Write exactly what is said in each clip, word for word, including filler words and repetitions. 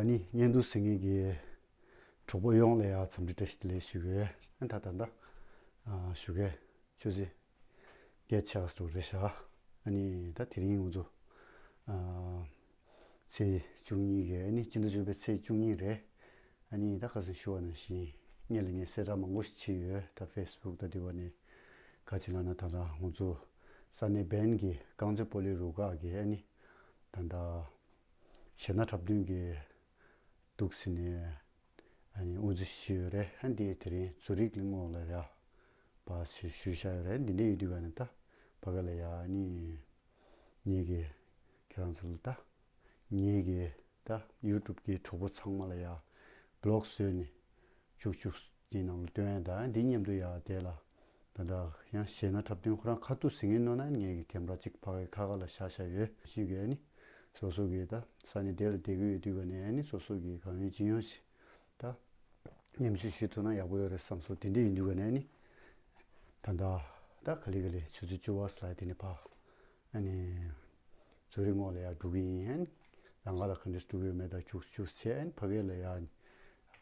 ནི་བརྙན་ཐུང་གཟིགས་མཁན་གྱི་གྲོགས་པོ་ཡོངས་ལ་ཡང་འཚམས་འདྲི་བཀྲ་ཤིས་བདེ་ལེགས་ཞུ་གི་ཡོད། ཨ་ད་ད་ད་ཨ་ཞུ་གི་ཆུ་ཚོད་བརྒྱད་ཆགས་འགྲོ་རེད་ཤག་ཨ་ནི་ད་དེ་རིང་ང་ཚོ་ཨ་ཚེས་བཅུ་གཉིས་ཀྱི་ཨ་ནི་སྤྱི་ཟླ་བཅུ་པའི་ཚེས་བཅུ་གཉིས་རེད། ཨ་ནི་ད་ཁ་སང་ཞུ་བ་ནང་བཞིན་སྔོན་ལ་ངས་གསལ་བསྒྲགས་མང་པོ་ཞིག་བྱས་ཡོད། ད་ཕེ་སི་བུག་ད་དེ་བ་ནས་ག་ཅི་ལབ་ན་ད་ད་ང་ཚོ་ས་གནས་བན་གྱི་རྐང་རྩེད་སྤོ་ལོའི་རུ་ཁག་གི་ཨ་ནི་ད་ད་གཞས་སྣ་འཁྲབ་སྟོན་གྱི་འདུག་ཟེར་ནས་ཨ་ནི་དབུ་འཛུགས་ཞུས་ཡོད་རེད། ཨ་འདི་དེ་རིང་ཛུ་རིག་གི་ངོས་ལ་ཡ་བ་ཞུ་ཞུས་བཞག་ཡོད་རེད། འདི་འདྲ་ཡོད་དུས་ག་ནས་ད་ཕ་ག་ལ་ཡ་ཨ་ནི་ངེད་ཀྱི་ཁྱེད་རང་ཚོ་ལ་ད་ངེད་ཀྱི་ད་ཡུ་ཊུབ་ཀྱི་གྲོགས་པོ་ཚང་མ་ལ་ཡ་བི་ལོག་བཟོས་ནས་བཅུག་བཅུག་དེའི་ནང་ལ་སྟོན་ཡ་ད་འདི་མཉམ་དུ་ཡ་དེ་ལ་ད་ད་ཡང་གཞས་སྣ་འཁྲབ་སྟོན་ཁོ་རང་ཁ་ཐུག་གཟིགས་ངེས་ནོ་ན་ངེད་ཀྱི་ཀེམ་ར་གཅིག་ཕ་གའི་ཁ་ཁ་ལ་བཞག་བཞག་ཡོད། ཤིག་གི་ཨ་ནི་སོ་སོ་གི་ད་ས་གནས་དེ་ལ་བསྡད་ཀྱི་ཡོད་དུས་ག་ནས་ཨ་ནི་སོ་སོ་གི་གང་ཡོད་ཅི་ཡོད་ཞིག་ད་མཉམ་ཞུགས་ཞུ་ཐུབ་ན་ཡག་པོ་ཡོད་རེད་བསམ་སོང་། དེ་འདྲ་ཡིན་དུས་ག་ནས་ཨ་ནི་ད་ད་ད་ག་ལེ་ག་ལེ་ཆུ་ཚོད་བཅུ་པ་ལ་དེ་ནས་ཕ་ཨ་ནི་ཛུ་རིག་ངོས་ལ་ཡར་འགྲོ་གི་ཡིན། ཨ་ནི་ལམ་ཁ་ལ་ག་འདྲས་འགྲོ་གི་ཡོད་མེད་དང་ཁྱུག་ཁྱུག་བྱས། ཨ་ནི་ཕ་གི་ལ་ཡར་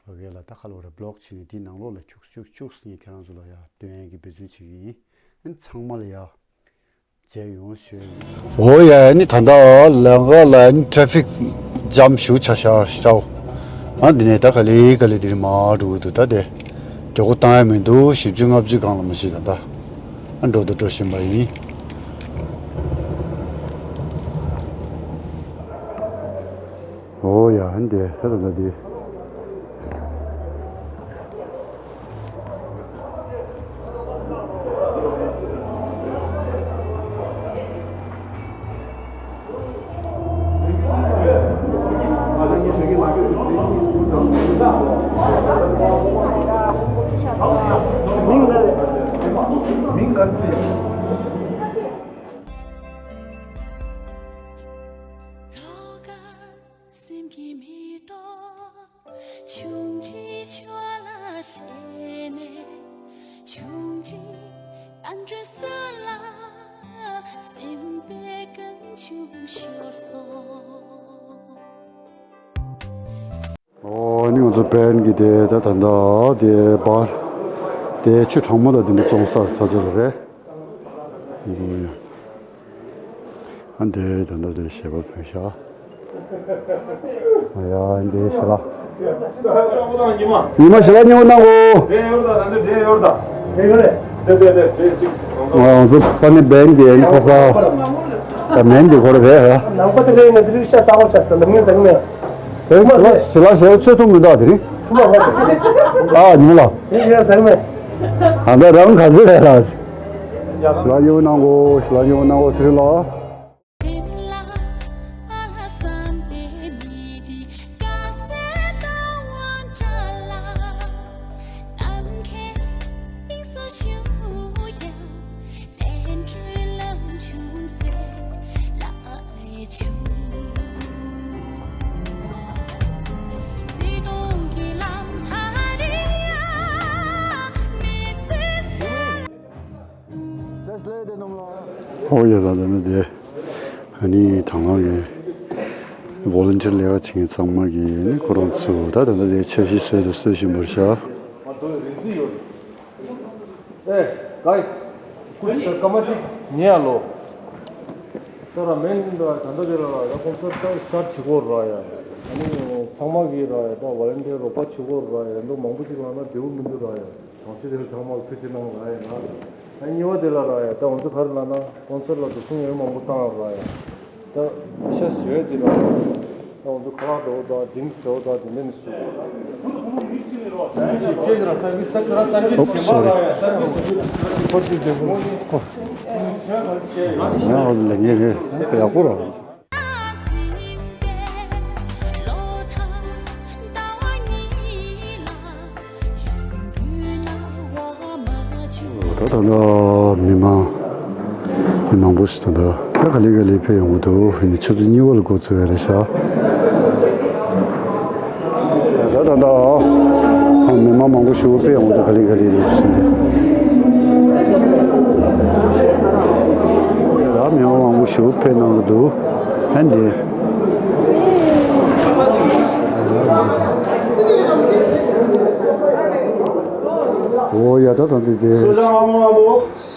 ཕ་གི་ལ་ད་ཁ་ལོ་ར་བི་ལོག་བྱས་ནས་དེའི་ནང་ལོགས་ལ་ཁྱུག་ཁྱུག་ཁྱུག་ཟེར་ནས་ཁྱེད་རང་ཚོ་ལ་ཡར་སྟོན་ཡས་ཀྱི་འབད་བརྩོན་བྱེད་ཀྱི་ཡིན། ཨ་ནི་ཚང་མ་ལ་ཡར་མཇལ་ཡོང་ཞུ། འོ་ཡ། ཨ་ནི་ད་ལྟ་ལམ་ཁ་ལ་ཨ་ནི་ཊ་ཕིག་ཇམ་ཞེ་པོ་ཆགས་ཤག་ཤག་ཨ་འདི་ནས་ད་ག་ལེ་ག་ལེ་འདིར་མར་འགྲོ་གི་འདུག་ད་དེ་མགྱོགས་པོ་བཏང་ཡ་མི་འདུག་བཞི་བཅུ་ལྔ་བཅུ་སྒང་ལ་མ་གཞི་ད་ལྟ་ཨ་འགྲོ་དང་འགྲོ་བཞིན་པ་ཡིན། འོ་ཡ། ཨ་འདི་ས་ད་ལྟ་འདི། སེམས་ཀྱི་མེ་ཏོག་ཆུང་འདྲིས་ཆུ་ལ་ཞེན་ནས། ཆུང་འདྲིས་རང་གྲོལ་ས་ལ་སེམས་པའི་རྐང་ཆུང་ཤོར་སོང་། ཨོ་ནི་ང་ཚོ་བན་གྱི་དེ་ད་ད་ད་དེ་བར་དེ་ཆུ་གྲང་མོ་དང་དེ་འདྲ་བཙོང་ས་ས་ཆ་ལ་རེད། ཨ་འདི་ད་ལྟ་དེ་ཞེ་པོ་ཕུལ་ཤག་ཨ་ཡ་འདི་ཞེ་ལ། ཉི་མ་ཞེ་ལ་སྙིང་པོ་གནང་གོ། ང་ཚོ་ས་གནས་བན་གྱི་ཨ་ནི་ཕོ་གསར་ད་མེན་གྱི་སྐོར་རེད་ཨ། ནང་པ་དེ་ལས་ང་འདི་རིགས་ཤ་ཟ་བར་ཆགས་ད་ལམ་ངན་ཟ་གི་མེད། དེ་ཞེ་ལ་ཞེ་ལ་ཞེ་ལ་ཆོས་ཐུབ་མི་འདུག་དེ་རིང་། ཨ་ཉུང་ལ། དེ་ཞེ་ལ་ཟ་གི་མེད། ཨ་ད་རང་ག་ཚོད་རེད་ལ། ཞེ་ལ་སྙིང་པོ་གནང་གོ། ཞེ་ལ་སྙིང་པོ་གནང་གོ་ཚེ་རིང་ལགས། ཨོ་ཡ་ད་ད་ནི་དེ་ཨ་ནི་དང་བླངས་ཀྱི་ཝོ་ལན་ཊི་ཡར་ལས་ཀ་བྱེད་མཁན་ཚང་མ་གི་ཨ་ནི་ཁོ་རང་ཚོ་ད་ད་ད་དེ་འཆར་གཞི་བཟོས་དང་བཟོ་བཞིན་པར་བཞག Hey, guys, ཁུ་ཤ་སྐར་མ་གཅིག་ཉལ་ཡ་ལོ། ད་ར་མེན་ད་ད་ད་དེ་ལ་ད་ཁོང་ཚོ་ད་སི་ཊར་བྱེད་དགོས་ར་ཡ། ཨ་ནི་ཚང་མ་གིས་ར་ཡ་ད་ཝོ་ལན་ཊི་ཡར་རོགས་པ་བྱེད་དགོས་ར་ཡ། འདུག་མང་པོ་ཅིག་ལ་ན་བདེ་པོ་མི་འདུག་ར་ཡ། གང་ཤེས་དེ་ལ་ཚང་མ་ལ་ཐུགས་རྗེ་གནང་ར་ཡ་ན། ཨ་གཉིས་པ་དེ་ལ་ར་ཡ་ད་ང་ཚོ་ག་རེ་ལབ་ན་སྤོན་སར་ལ་འགྲོ་སོང་ཡོད་མང་པོ་བཏང་ར་ཡ། ད་ཤ་ཟོས་དེ་ར་ཡ། ད་ང་ཚོ་ཁ་ལག་འདྲ་བོ་དང་ཌིང་སི་འདྲ་བོ་དང་དེ་འདྲ་ནི་བཟོས། ཁྱེད་ཀྱི་ར་སར་བིས་ད་ཁ་ར་སར་བིས་ཞེ་མ་ར་ཡ་སར་བིས་ཁོ་ཅི་ཟེར་གོ་ཁོ། ང་ལ་ངེས་རེད་ཡག་པོ་ར། ད་ད་ལྟ་མི་མང་མི་མང་པོ་ཞིག་ད་ལྟ་ད་ག་ལེ་ག་ལེ་ཕེབས་ཡོང་གི་འདུག་ཨ་ནི་ཆུ་ཚོད་གཉིས་པ་ལ་འགོ་ཚུགས་ཡ་རེད་ཤག་ད་ད་ད་མི་མང་མང་པོ་ཞིག་ཕེབས་ཡོང་གི་འདུག་ག་ལེ་ག་ལེ་རེད་ཟེར་ནས། ད་མི་མང་མང་པོ་ཞིག་ཕེབས་གནང་གི་འདུག་ཨ་འདི། འོ་ཡ། ད་ད་འདི་དེ་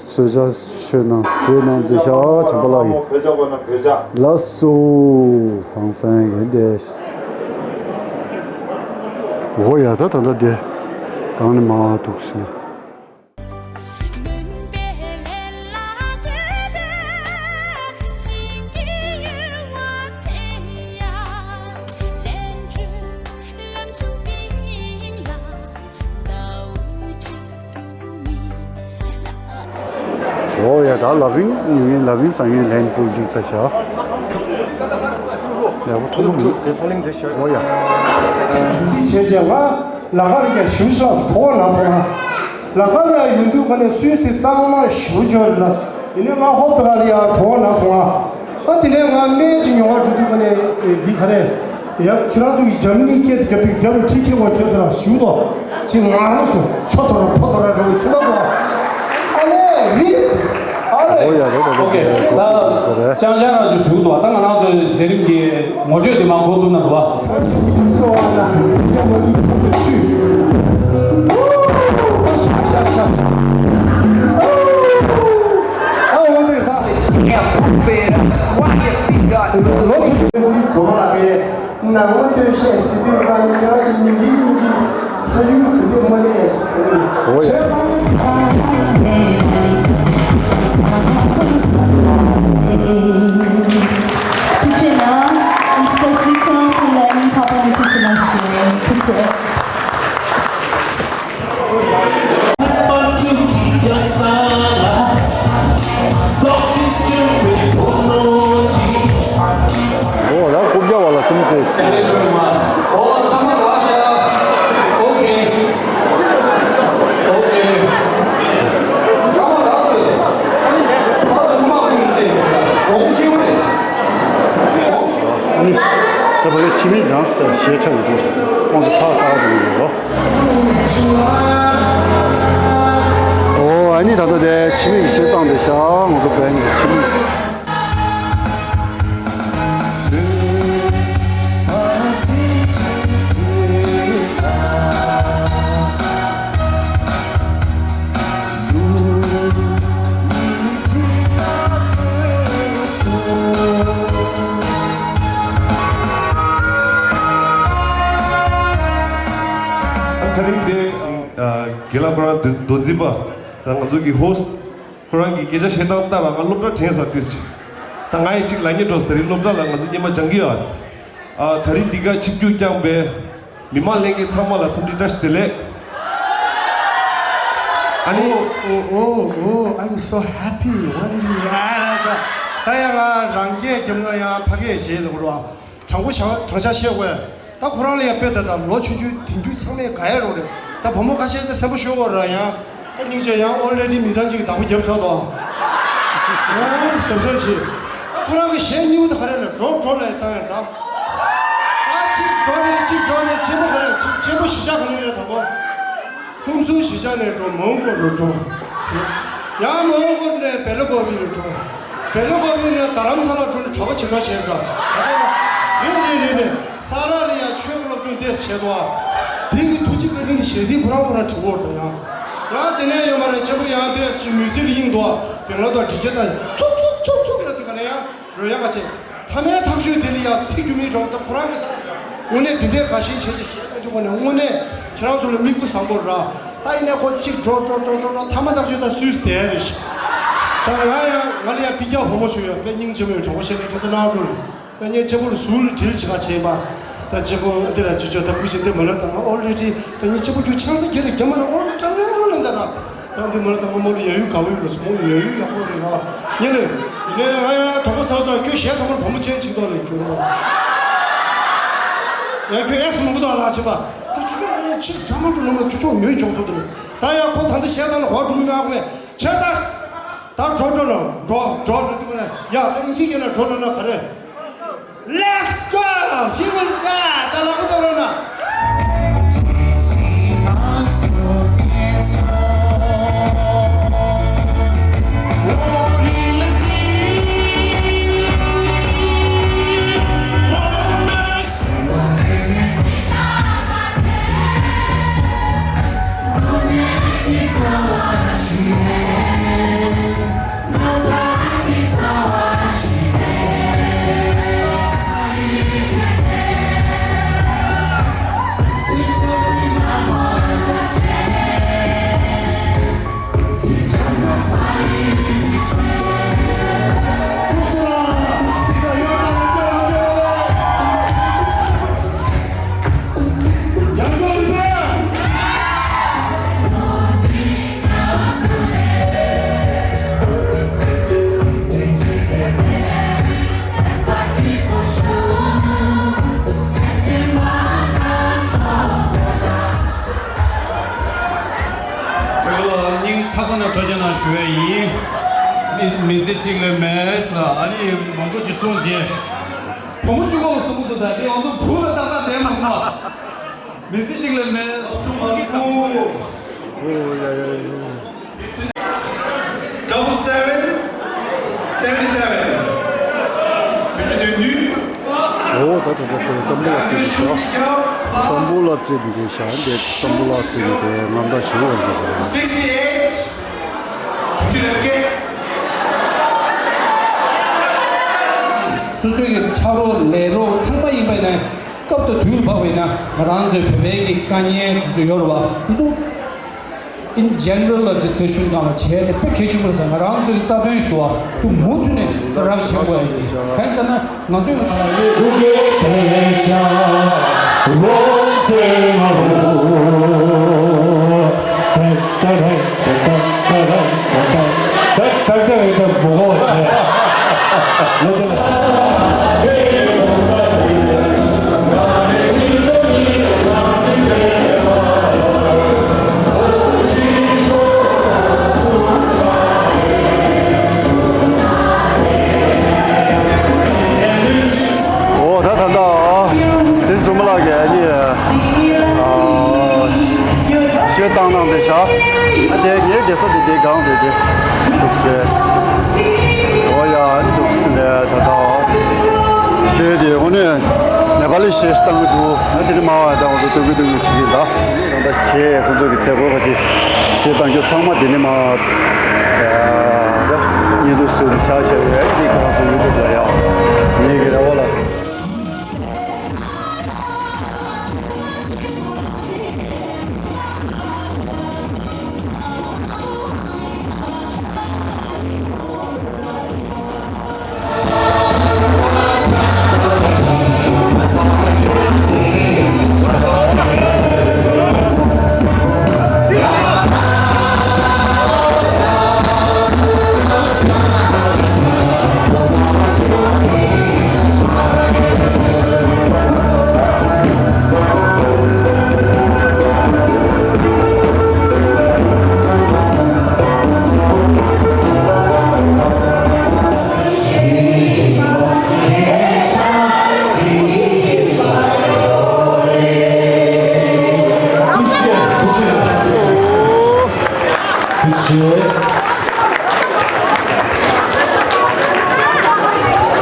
གསོལ་ཇ་མཆོད་གནང་། གསོལ་གནང་། འདི་ཤ་བྱམས་པ་ལགས་ཡིན། ལགས་སོ། ཧང་སང་ཡོད་དེ། འོ་ཡ། ད་ད་ད་དེ་གང་ནས་མ་ཐུག་ཤིང་། འོ་ཡ། ད་ལ་བིང་ཡིན། ལ་བིང་ཟ་ངན་ལན་ཕུལ་འགྲིག་ས་ཤ། ཡག་པོ་མཐོང་གི་མི་འདུག་འོ་ཡ། ཅི་བྱས་ཀྱང་ང་ལ་ཁར་ཀྱང་ཞིབ་ཤ་བྲོ་བ་ན་སོང་ང་། ལ་ཁར་ཡང་ཡོང་དུས་ཁ་ནས་སུས་སི་གཙང་མ་ཞུ་བྱོས་ལ། ཡིན་ནའི་ང་ཧོབ་ཏེ་ར་ལ་ཡང་བྲོ་བ་ན་སོང་ང་། ཨ་དེ་ནས་ང་སྨན་གྱི་མྱོང་བ་འགྲོ་དུས་ཁ་ནས་འདི་ག་རེ། ཡ། ཁྱེད་རང་ཚོ་གི་འཇམ་ནི་སྐད་དེ་རྒྱབ་པའི་རྒྱབ་ལ་ཁྲིད་ཁྱེར་བ་ཁྱེད་ཚོ་རང་ཞུ་དོ། ཅི་ང་རང་སུ་ཆོ་ཐོ་ར་ཕོ་ཐོ་ར་རེ་བ་ཁྱེད་མ་གོ། ཨ་ལེ་རི། ཨ་ལེ། ཨོ་ཡ། རེད་རེད་ཨོ་ཁེ། རེད་རེད། ད་གོ་ཚོད་རེད། ཅང་ཅང་རང་ཚོ་ཞུ་དོ། ད་ང་རང་ཚོའི་མཛད་རིམ་གྱི་ངོ་སྤྲོད་དེ་མ་འགོ་བཙུགས་ན་འགྲོ་བ། སོ་བ་ན་ཡ་མ་ཡི་ཁོ་ཚོ་ཆུ། ཤ་ཤ་ཤ། ཨ་འོ་དེ་ད། ལོ་ཆུ་ཆུ་འཛིན་གྲོང་ལ་གས། ནང་མོ་སྟོད་གཞས་ཟི་དུས་ཀ་ནི་ཁྱེད་རང་ཚོ་ཉིན་གྱིས་ཉིན་གྱིས་ཕ་ཡུལ་ག་འདྲས་མ་གནས་ཡ་ཞིག་ག་ནི་འོ་ཡ། བྱས་པ། ཐུགས་རྗེ་གནང་། Especially ཁྱེད་རང་ཚོ་ལ་ཡང་ཕ་པ་ནས་ཐུགས་རྗེ་གནང་ཞུ། ཐུགས་རྗེ། འོ་ད་རྐུབ་བཀྱག་པ་ལ་ཚིམ་ཚེ། ཨ་ནི་ད་བར་ལས་ཕྱི་མིག་དང་ཞེ་ཁྲ་ཡོད་དུས་ཁོང་ཚོ་ཕར་ལྟ་ག་འགྲོ་གི་ཡོད་ལོ། ཨོ་ཨ་ནི་ད་ལྟ་དེ་ཕྱི་མིག་གི་བཤད་སྟངས་དེ་ཤག་ང་ཚོ་བན་གྱི་ཕྱི་མིག་ད་རིང་འདི་དགེ་ལགས་ཁོ་རང་མདོ་འཛིན་པ་དང་ང་ཚོ་གི་ཧོ་སི་ཊི་ཁོ་རང་གི་སྐད་ཆ་བཤད་སྟངས་ལྟ་ལ་ང་སློབ་གྲྭ་དྲན་ས་ཏིས་ཅིག་ད་ང་ཡི་གཅིག་ལ་ཉེ་འགྲོ་ས་རིང་སློབ་གྲྭ་ལ་ང་ཚོ་སྙེ་མ་སྦྱང་གི་ཡོད། ཨ་ད་རིང་འདི་ག་ཆིབས་བསྒྱུར་བསྐྱངས་པའི་མི་མང་ལྷན་རྒྱས་ཚང་མ་ལ་འཚམས་འདྲི་བཀྲ་ཤིས་བདེ་ལེགས། ཨ་ནི། Oh, oh, oh, I'm so happy. What do you mean? ད་ཡང་ང་རང་སྐད་རྒྱབ་ན་ཡང་ཕ་སྐད་བྱེད་ལ་འགྲོ་བ། དྲང་པོ་བྱ་དྲང་བཞག་བཤད་དགོས། ད་ཁོ་རང་ལ་ཡང་དཔེ་ད་ད་ལོ་ཆུང་ཆུང་དེང་དུས་ཚང་མས་ག་ཡ་རོགས་རེད། ད་བུ་མོ་ཁ་ཤས་ད་སེམས་པ་ཤོར་བ་ར་ཡང་། ཨ་སྙིང་རྗེ་ཡང་ཨོ་ལེ་ཌི་མི་ཚང་གཅིག་གི་བདག་པོ་བརྒྱབ་ཚར་དོ། ཡང་བཟོ་བཟོ་བྱེད། ད་ཁོ་རང་གི་གཞས་རྙིང་པ་ད་ག་རེ་ལ་འགྲོ་འགྲོ་ལ་བཏང་ཡང་ད། ད་གཅིག་འགྲོ་རེད་གཅིག་འགྲོ་རེད། ཆེན་པོ་ག་རེ་གཅིག་ཆེན་པོ་གཞིས་ཆགས་ག་ནས་རེད་དང་པོ། ཁུམ་སུ་གཞིས་ཆགས་ནས་འགྲོ་མོན་གྷོ་རུ་འགྲོ། ཡང་མོན་གྷོ་ནས་བེ་ལ་ཀོ་བི་རུ་འགྲོ། བེ་ལ་ཀོ་བི་ནས་རྡ་རམ་ས་ལ་འགྲོ་ནས་གྲྭ་པ་བྱེད་ན་བྱེད་འདྲ། རེད་རེད་རེད་རེད། ས་ར་ལ་ཡང་ཆོས་སློབ་སྦྱོང་ཏེས་བྱེད་དོ། དེ་གི་ཐུགས་རྗེ་བཀའ་དྲིན་གྱི་ཞལ་གཟིགས་ཁོ་རང་ཁོ་རང་བྲིས་འོར་དང་ཡང་། ཡང་དེ་ནས་ཡོད་མ་རེད་ཅེ་པོ་ཡང་ཏེས་ཀྱི་མི་ཚེ་གི་དབྱིངས་དོ། བེང་ལ་དོ་འདྲི་བྱེད་དང་ཚུགས་ཚུགས་ཚུགས་ཚུགས་ལ་དེ་ག་ནས་ཡང་རོལ་དབྱངས་ག་ཅེ། ཐ་མའི་ཐག་གཅོད་དེ་ལ་ཡང་ཚིག་རྒྱུ་མེད་རོགས་ད་ཁོ་རང་གི་ད། དངོས་གནས་འདི་འདྲའི་དགའ་ཞེན་བྱེད་ཅེས་བཤད་མི་འདུག་ག་ནས་དངོས་གནས་ཁྱེད་རང་ཚོ་ལ་མིག་དཔེ་བཟང་པོ་ར། ད་ཡིན་ནའི་ཁོ་གཅིག་འགྲོ་འགྲོ་འགྲོ་འགྲོ་འགྲོ་ཐ་མ་ཐག་གཅོད་ད་སུས་བསྡད་རེད་ཤག་ད་ང་ཡང་ང་ལ་ཡང་ཕི་རྒྱ་བུ་མོ་ཞུ་ཡོད་པས་སྙིང་རྗེ་མོས་དྲང་པོ་བཤད་ནས་ཁྱོད་ཚོ་གནང་རོགས་རེད། ད་ངས་གཅིག་པོ་ལ་ཟུར་ལ་དྲིལ་བྱེད་ཁ་བྱས་པ། ད་གཅིག་པོ་འདི་ལ་ཅི་ཅོ་ད་ཁུ་ཞིག་འདི་མ་ལ་ད་ང་ཨོ་རེ་ཌི་ད་ངས་གཅིག་པོ་ཁྱོད་ཆང་ས་ཁྱེར་རེ་རྒྱ་མ་ལ་ཨོ་རེ་ཀྲང་ཀྲང་ལ་འདའ་ད། ད་འདི་མ་ལ་ད་ང་མོ་ལ་ཡ་ཡུ་དགའ་བོ་ཡོད་ལ་སོ་མོ་ལ་ཡ་ཡུ་ཡག་པོ་རེད་ལ། ཉེ་ལེ། ཡིན་ནའི་ང་ཡང་དོགས་པ་ཟ་ད་ཁྱོད་གཞས་ཚང་མར་བུ་མོ་ཅན་ཅིག་ཏོ་ལེ་ཁྱོད་རོ། ཡང་ཁྱོད་ཨེ་སི་མང་པོ་དག་ལ་བྱེད་པ། ད་ཁྱོད་ཆོག་ངས་ཕྱིར་དྲ་མ་འགྲོ་ནོ་མ་ཁྱོད་ཆོག་ཉོས་འཇོག་སོ་དུ། ད་ཡང་ཁོ་ད་འདི་གཞས་ད་ལ་ཧོ་འགྲོ་གི་མེད་ཨ་ཁོ་མེད་བྱས་ད། ད་འགྲོ་འགྲོ་ལ་འགྲོ་འགྲོ་ལ་འདི་ག་ལ་ཡ་ད་ཨིན་ཇི་ཡིན་ན་འགྲོ་འགྲོ་ན་ག་རེ། Let's go! Here we go! ད་ལ་ཁོ་ད་རོ་ན། ཐུགས་རྗེ་གནང་ཞུ་བ་ཡིན། མི་མི་ཚེ་གཅིག་ལས་མེད་ལ་ཨ་ནི་མང་པོ་ཅིག་གསུངས་རྗེས། བུ་མོ་གཅིག་པོ་ལ་གསུང་གི་འདུག་ད་དེ་ང་ཚོ་བུ་ལ་ཏག་ཏག་བསྡད་མ་སོང་བ། མི་ཚེ་གཅིག་ལས་མེད། ཨོ་ཡ་ཡ་ཡ། Double seven, seventy seven. ཕྱི་དྲོ་བདུན་ཅུ། ཨོ་ད་ད་ད་ད་ཏམ་བུ་ལ་རྩེ་འདི་ཤག་ཏམ་བུ་ལ་རྩེ་འདི་དེ་ཤག་འདི་ཏམ་བུ་ལ་རྩེ་འདི་དེ་ང་འདྲ་ཞིག་ཡོད་རེད། Sixty eight. ཕྱི་དྲོ་བདུན་ཅུ། སོ་སོའི་ཕྱག་རོགས་ལས་རོགས་ཚང་མ་ཡིན་པ་ཡིན་ན་སྐབས་དང་དུས་བབས་པ་ཡིན་ན་ང་རང་ཚོའི་བོད་པའི་གི་དཀའ་ངལ་དེ་ཚོ་ཡོད་རེད་བ། དེ་ཚོ་in general ལ་discussion སྒང་ལ་བྱས་ཏེ་དཔེ་གལ་ཆེན་པོ་རེད་ཟེར། ང་རང་ཚོའི་རྩ་དོན་ཞིག་འདུག་བ། དུ་མུ་མཐུད་ནས་ཟ་རག་བྱེད་དགོས་ཡ་ཡིན། གང་ཡིན་ཟེར་ན་ང་ཚོའི། ཨོ་ད་ད་ད་དེ་འཛུམ་ལགས་ཀྱིས་ཨ་ནི་ཨ་གཞས་བཏང་གནང་དེ་ཤག་ཨ་དེ་ངའི་བསྡད་ས་དེ་དེ་སྒང་དེ་དེ་འདུག་ཟེར། ཨོ་ཡ་ཨ་ནི་འདུག་ཟེར་ནས་ད་ད་གཞས་དེ་དངོས་གནས་ནེ་པ་ལི་གཞས་བཏང་གི་འདུག་ཨ་དེ་ནི་མ་བ་དང་ང་ཚོ་སྟོན་གི་སྟོན་གི་བྱེད་ཀྱི་ཡིན། ད་ད་གཞས་ཁོང་ཚོ་གི་མཛད་སྒོ་ག་ཅི་གཞས་བཏང་རྒྱུ་ཚང་མ་དེ་ནི་མ་ད་བརྙན་ཐུང་བཟོས་ནས་བཞག་བཞག་ཡོད། ཨ་ནི་དེ་ཁོང་ཚོ་ཡུ་ཊུབ་ལ་ཡ་ངེད་ཀྱི་རེ་བ་ལ།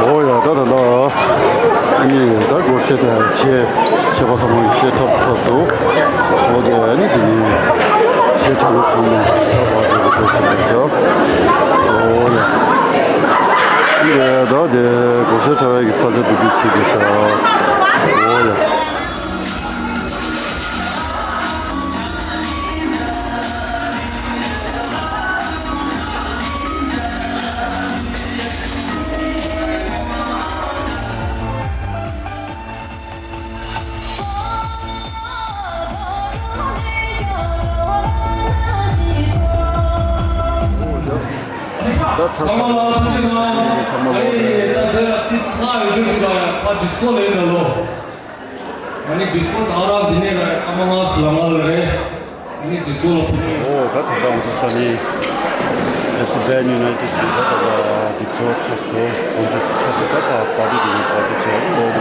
ཨོ་ཡ་ད་ད་ད་ཨ་ནི་ད་སྒོར་གཞས་དང་གཞས་གཞས་པ་ཚང་མ་གཞས་འཁྲབ་ཚར་སོང་། ཨོ་དེ་ཨ་ནི་དེ་ནི་གཞས་འཁྲབ་པ་ཚང་མ་ད་བར་དུ་འགྲོ་བཞིན་པ་ཤག་ཨོ་ཡ་ཨ་ནི་ད་དེ་སྒོར་གཞས་འཁྲབ་པའི་གི་ས་ཆ་དེ་དུས་ཆེ་གི་ཤག་ཨོ་ཡ། ད་ཚ་ཚ་ཚང་མ་ལ་ཐུགས་རྗེ་གནང་། ཚང་མ་ལ་ཨ་ནི་ད་འདི་ལ་ཏིས་ལྷག་ཡོད་དུས་འདུག་ལ་ཡང་ད་ཌིས་ཀོ་ལ་ཡོད་ད་ལོ། ཨ་ནི་ཌིས་ཀོ་ད་རང་འདི་ནས་ར་སྐར་མ་ལྔ་ཙམ་ལ་ང་ལ་རེད། ཨ་ནི་ཌིས་ཀོ་ལ་ཕུལ་ཡོད། ཨོ་ད་ད་ད་ང་ཚོ་ས་ནི་ཨེ་ཚི་བྷན་ཡུ་ནའི་ཊེཌ་ཀྱི་ད་ད་ད་འདི་ཚོ་ཚོགས་སོ་ཁོང་ཚོ་ཚོགས་སོ་ད་ད་པར་ཊི་དེ་ནས་པར་ཊི་བྱས་ཨོ་